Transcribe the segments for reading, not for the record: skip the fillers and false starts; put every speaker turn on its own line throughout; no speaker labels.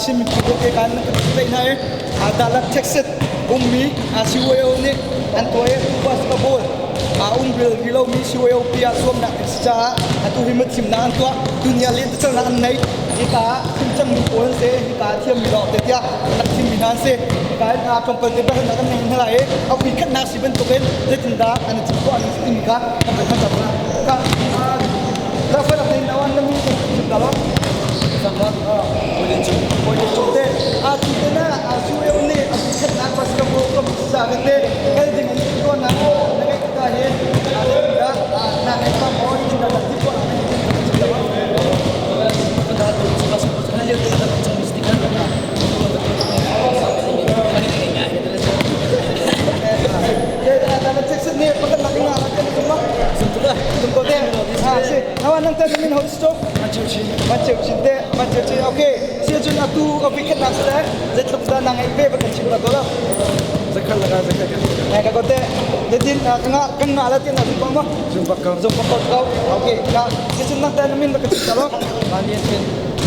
Chin miphun ke kan kan tlaih hna i Dalat Texas ummi CYO nih an tuah i basketball a um bel rih lomi CYO pi ah zuamnak ding si caah atu hi mathimnak an tuah. Dunia lentecelhnak an nei. Hika ah thim cangmi pawl an si. Hika ah thiammi lawng te tiah rak thimmi hna an si. Hika in tlawmpal te biahalnak kan ngei hna lai i a hui khatnak si bantukin zeitindah an i thim khawh ning timi kha kan van hal hna. Ka Rafael tein awan na mi thim ta lo. Te a tu te na a su eu nih a hui khatnak basketball kom sa te kal ding an tuan na na ngai ka hi a zeitindah na ngai pa maw zeitindah na thim khawh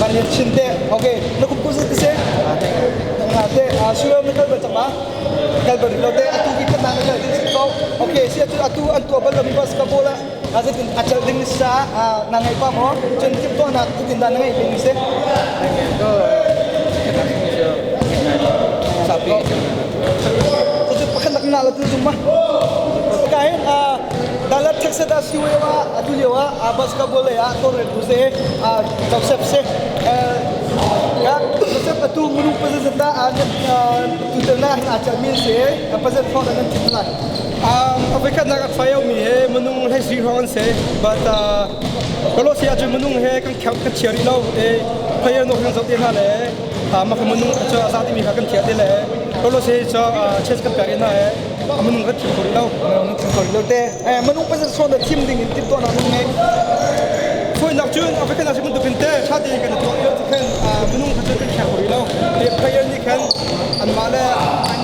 Van Chin te okay na kum ku te se nga te sure na kal ba chama kal ba lo te atu bi khat na kal din ko okay sia chu atu an tua bal mi bas ka bola a tin achal ding sa na ngai pa mo chun tip to na tu tin da na ngai ding se
Sapi.
Cu pakhat nak na la tu zum ma kai dalat thaksa da siwe wa atu lio ah basketball lei ah tawlrel tu se Joseph se ka Joseph atu minung pazat da tu na hin a chalmi se pazat phone nan thim lai.
Voikhatnak a fai mi he minung hlei sui hrawng an si but kalo si ahcun minung he kan kheu kan chia rih lo e player no kan zoh te hna le mah kha minung cu a za timi kha kan thiah te le kalo si cu chance kan pek hna e minung kan thim kho rih lo.
Minung thim kho rih lo te minung pazat sawn da thim ding in tim tuah nak ngai.
Foinak cun a voikhatnak si bantukin te ṭha tein kan i tuah lio ti khan minung kha cu kan kheng kho rih lo. Player nih khan anmah le an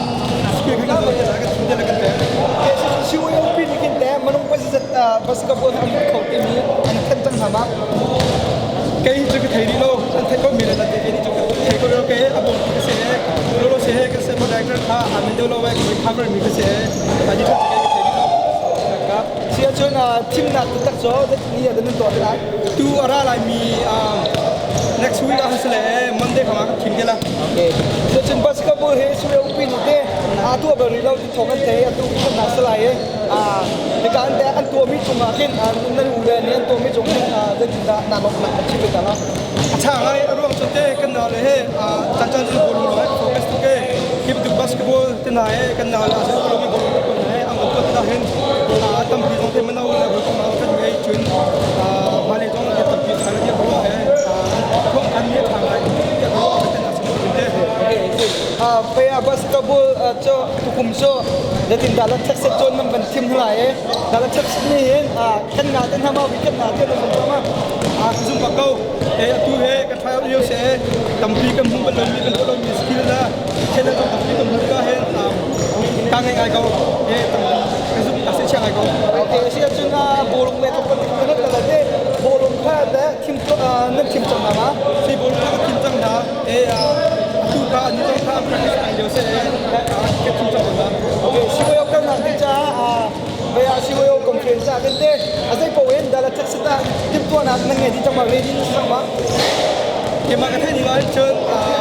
skill khan kan zoh te kan thim te le kan pek.
CYOP nih khin te minung pazat basketball an kho timi an thanh cang hna ma?
Kei cu ka thei rih lo. An theih ko mi le nan te kei cu ka thei ko lo kei a bawm ka si he lolo si he kan se mo director kha amin deuh lo wai cover mi ka si he ani cu kei ka thei rih lo.
Si ahcun thimnak taktak cu ni ah nan tuah te lai.
Tu a ra lai mi next week ah si le Monday khama ka thim te la.
Okay. So cun basketball he suya upi nu te a tuah bal rih lo ti thong an thei atu kan na salai e hika an te an tuah mi cung ah khin nan u le nih an tuah mi cung khin zeitindah na lawmhnak an chim ta la.
A tha ngai a ruang cu te kan na le he chan chan cu bol lo focus tu ke hi bantuk basketball te na he kan na la se lo mi bol ko na he ang ko ta hen tampi zong te mano le ko ma kan ngei chun hmale zong te tampi tha le ko he thong an ni tha ngai te ko te na te.
Paya basketball cu tukum cu zeitin dah la thekset cawn nan van thim hna lai i dah la thekset nih hin kan nga te hna ma kan nga te nan van ma.
Zum bak ko e atu he kan try out lio se tampi kan hmu bal lomi kan tuah lomi skill na thil tampi kan hmu ka hen ka ngai ngai ko e tampi ka zum a se chia ngai ko.
Okay, si ahcun bawlung le tlawmpal te kan la te bawlung kha le thim nan thim cang hna ma?
Si bawlung kha thim cang hna e atu kha ani zong kha practice ngai lio se ka thim cang hna.
Okay, siwayo kan nak te caah Baya siwayo conference ah kan te a zei paoh in dala thak sita tim tuahnak nan ngei dih cang ma ready na si cang ma?
Keimah ka theih ning ah cun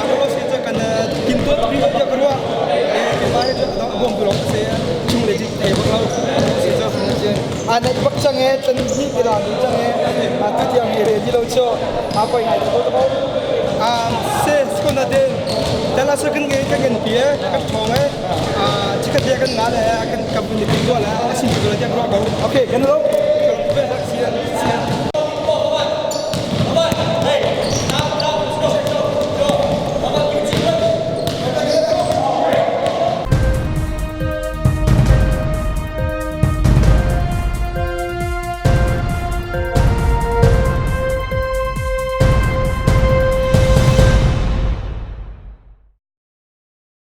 Rolo si cu kan tin tuah ri lo tiah ka ruah. Keimah hi cu a bawm tu lawng ka si. Chung le cik thei bak lo si cu.
A naih bak cang e tan hnih ti la mi cang e a tu tiang hi ready lo cu a poi ngai ko ko.
Se skona den dala so kan ngai kan ngan pi e kan thong e chikat dia kan nga le kan company tin tuah le a sin tu lo tiah ka ruah ko.
Okay, kan lo.
Sian sian.